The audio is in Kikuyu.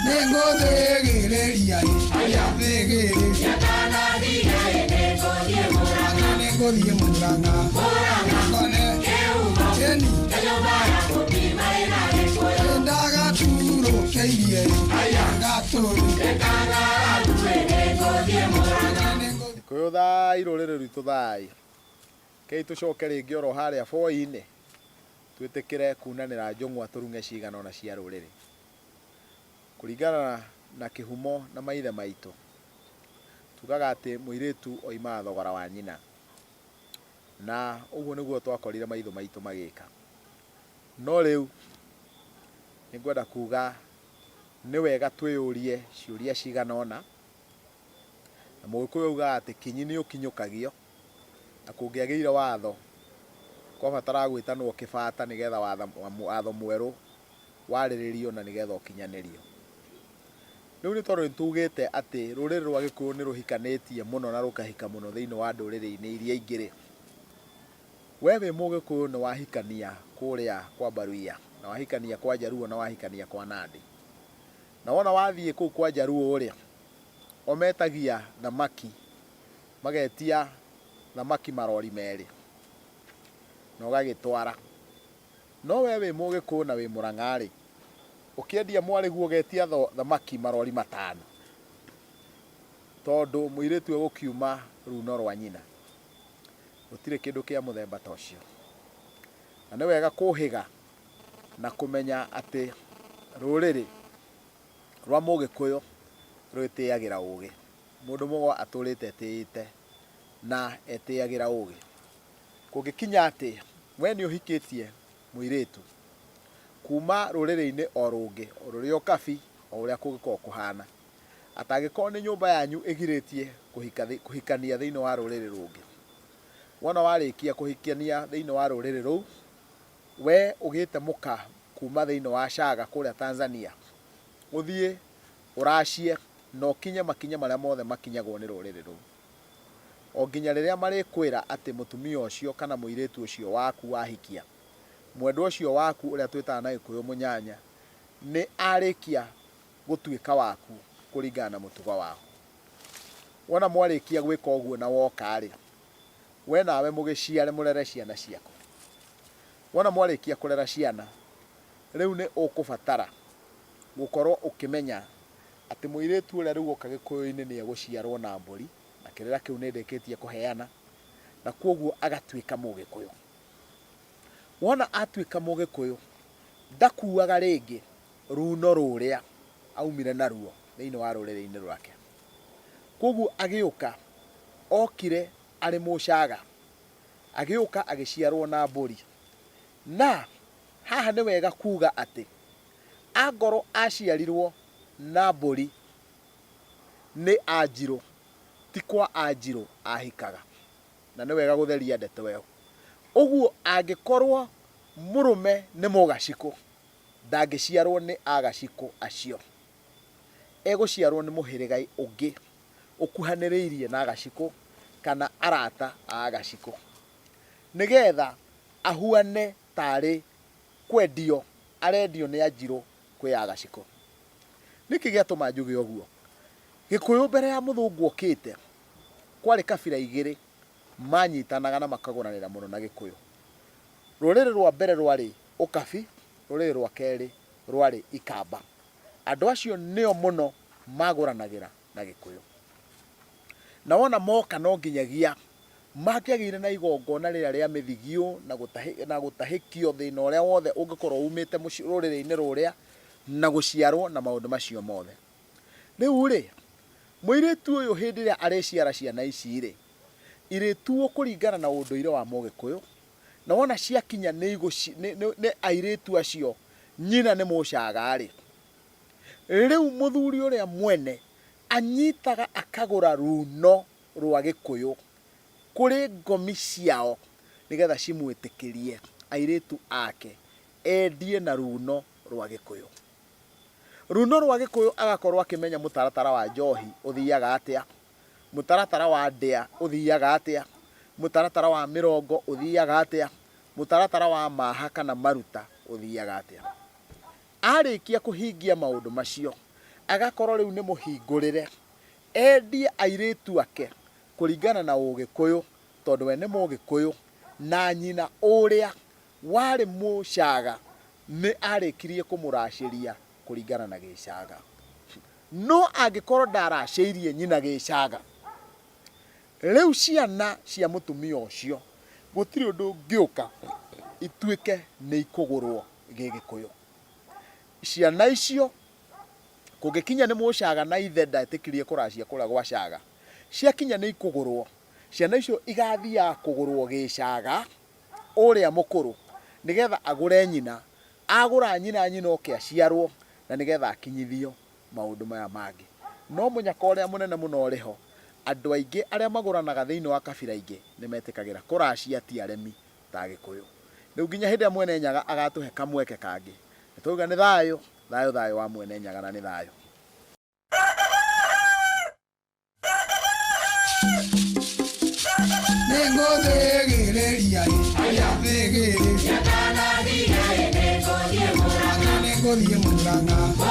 Nĩngũthĩgĩrĩria thĩgĩrĩria nĩngũthiĩ Mũrang'a ngone ĩni ndagaturũkĩirie gatũrũ. Gĩkũyũ thai, rũrĩrĩ rwitũ thai. Rekei tũcoke rĩngĩ oro harĩa boi-inĩ twĩtĩkĩre kunanĩra njũng'wa tũrung'e cigana ũna cia rũrĩrĩ. Kũringana na kĩhumo na maithe maitũ, tugaga atĩ mũirĩtu oimaga thogora wa nyina. Na ũguo nĩguo twakorire maitho maitũ magĩka. No rĩu nĩ ngwenda kuga nĩ wega twĩyũrie ciũria cigana ũna. Na Mũgĩkũyũ augaga atĩ kinyi nĩ ũkinyũkagio, na kũngĩagĩire watho, kwabataraga gwĩtanwo kĩbata nĩgetha watho mwerũ warĩrĩrio na nĩgetha ũkinyanĩrio. Rĩu nĩ tondũ nĩ tugĩte atĩ rũrĩrĩ rwa Gĩkũyũ nĩ rũhikanĩtie mũno na rũkahika mũno thĩinĩ wa ndũrĩrĩ-inĩ iria ingĩ-rĩ, we wĩ Mũgĩkũyũ nĩ wahikania kũrĩa kwa Mbaruiya, na wahikania kwa Njaruo na wahikania kwa Nandĩ. Na wona wathiĩ kũu kwa Njaruo-rĩ, o metagia thamaki, magetia thamaki marori merĩ, na ũgagĩtwara. No we wĩ Mũgĩkũyũ na wĩ Mũrang'a-rĩ, ũkĩendia mwarĩguo ũgetia thamaki marori matano, tondũ mũirĩtu egũkiuma runo rwa nyina. Gũtirĩ kĩndũ kĩa mũthemba ta ũcio. Na nĩ wega kũhĩga na kũmenya atĩ rũrĩrĩ rwa Mũgĩkũyũ rwĩtĩagĩra ũgĩ. Mũndũ mũgo atũrĩte etĩĩte na etĩagĩra ũgĩ. Kũngĩkinya atĩ we nĩ ũhikĩtie mũirĩtu kuma rũrĩrĩ-inĩ o rũngĩ, o rũrĩa ũkabi, o ũrĩa kũngĩkorwo kũhana, atangĩkorwo nĩ nyũmba yanyu ĩgirĩtie kũhikania thĩinĩ wa rũrĩrĩ rũngĩ, wona warĩkia kũhikania thĩinĩ wa rũrĩrĩ rũu, we ũgĩte mũka kuma thĩinĩ wa Chaga kũrĩa Tanzania, ũthiĩ ũracie na ũkinye makinya marĩa mothe makinyagwo nĩ rũrĩrĩ rũu. O nginya rĩrĩa marĩkwĩra atĩ mũtumia ũcio kana mũirĩtu ũcio waku wahikia, mwendwa ũcio waku ũrĩa twĩtaga na Gĩkũyũ mũnyanya, nĩ arĩkia gũtuĩka waku kũringana na mũtugo wao. Wona mwarĩkia gwĩka ũguo na woka-rĩ, we nawe mũgĩciare mũrere ciana ciaku. Wona mwarĩkia kũrera ciana, rĩu nĩ ũkũbatara gũkorwo ũkĩmenya atĩ mũirĩtu ũrĩa rĩu oka Gĩkũyũ-inĩ nĩ egũciarwo na mbũri, na kĩrĩra kĩu nĩ ndĩkĩtie kũheana, na kwoguo agatuĩka Mũgĩkũyũ. Wona atuĩka Mũgĩkũyũ, ndakuaga rĩngĩ runo rũrĩa aumire naruo thĩinĩ wa rũrĩrĩ-inĩ rwake. Kwoguo agĩũka, okire arĩ Mũcaga, agĩũka agĩciarwo na mbũri. Na haha nĩ wega kuga atĩ, angorwo aciarirwo na mbũri nĩ Anjirũ, ti kwa Anjirũ ahikaga. Na nĩ wega gũtheria ndeto ĩyo. Ũguo angĩkorwo mũrũme nĩ Mũgacikũ, ndangĩciarwo nĩ Agacikũ acio. Egũciarwo nĩ mũhĩrĩga ũngĩ ũkuhanĩrĩirie na Agacikũ kana arata a Agacikũ. Nĩgetha ahuane tarĩ kwendio arendio nĩ Anjirũ kwĩ Agacikũ. Nĩkĩ gĩatũma njuge ũguo? Gĩkũyũ mbere ya mũthũngũ okĩte, kwarĩ kabira igĩrĩ manyitanaga na makagũranĩra mũno na Gĩkũyũ. Rũrĩrĩ rwa mbere rwarĩ Ũkabi, rũrĩrĩ rwa kerĩ rwarĩ Ikamba. Andũ acio nĩo mũno magũranagĩra na Gĩkũyũ. Na wona moka no nginyagia mangĩagĩire na igongona rĩrĩa rĩa mĩthigiũ na gũtahĩkio thĩna ũrĩa wothe ũngĩkorwo umĩte rũrĩrĩ-inĩ rũrĩa na gũciarwo na maũndũ macio mothe. Rĩu-rĩ, mũirĩtu ũyũ hĩndĩ ĩrĩa arĩciara ciana ici-rĩ, irĩtuo kũringana na ũndũire wa Mũgĩkũyũ, na wona ciakinya nĩ airĩtu acio nyina nĩ Mũcaga-rĩ, rĩu mũthuri ũrĩa mwene anyitaga akagũra runo rwa Gĩkũyũ kũrĩ ngomi ciao nĩgetha cimwĩtĩkĩrie airĩtu ake endie na runo rwa Gĩkũyũ. Runo rwa Gĩkũyũ agakorwo akĩmenya mũtaratara wa njohi ũthiaga atĩa, mũtaratara wa ndĩa ũthiaga atĩa, mũtaratara wa mĩrongo ũthiaga atĩa, mũtaratara wa maha kana maruta ũthiaga atĩa. Arĩkia kũhingia maũndũ macio, agakorwo rĩu nĩ mũhingũrĩre, endie airĩtu ake kũringana na Ũgĩkũyũ, tondũ we nĩ Mũgĩkũyũ, na nyina ũrĩa warĩ Mũcaga nĩ arĩkirie kũmũracĩria kũringana na gĩcaga. No angĩkorwo ndaracĩirie nyina gĩcaga, rĩu ciana cia mũtumia ũcio gũtirĩ ũndũ ũngĩũka ituĩke nĩ ikũgũrwo gĩgĩkũyũ. Ciana icio kũngĩkinya nĩ Mũcaga na ithe ndetĩkirie kũracia kũrĩa gwa Caga, ciakinya nĩ ikũgũrwo, ciana icio igathiaga kũgũrwo gĩcaga ũrĩa mũkũrũ nĩgetha agũre nyina, agũra nyina nyina oke aciarwo na nĩgetha akinyithio maũndũ maya mangĩ. No mũnyaka ũrĩa mũnene mũno ũrĩ ho, andũ aingĩ arĩa magũranaga thĩinĩ wa kabira ingĩ nĩ metĩkagĩra kũracia ti aremi ta Agĩkũyũ. Rĩu nginya hĩndĩ ĩrĩa Mwene Nyaga agatũhe kamweke kangĩ, nĩ twauga nĩ thayũ, thayũ thayũ wa Mwene Nyaga na nĩ thayũ. Nĩngũthĩgĩrĩria thĩgĩrĩ nĩngũthiĩ Murang'a.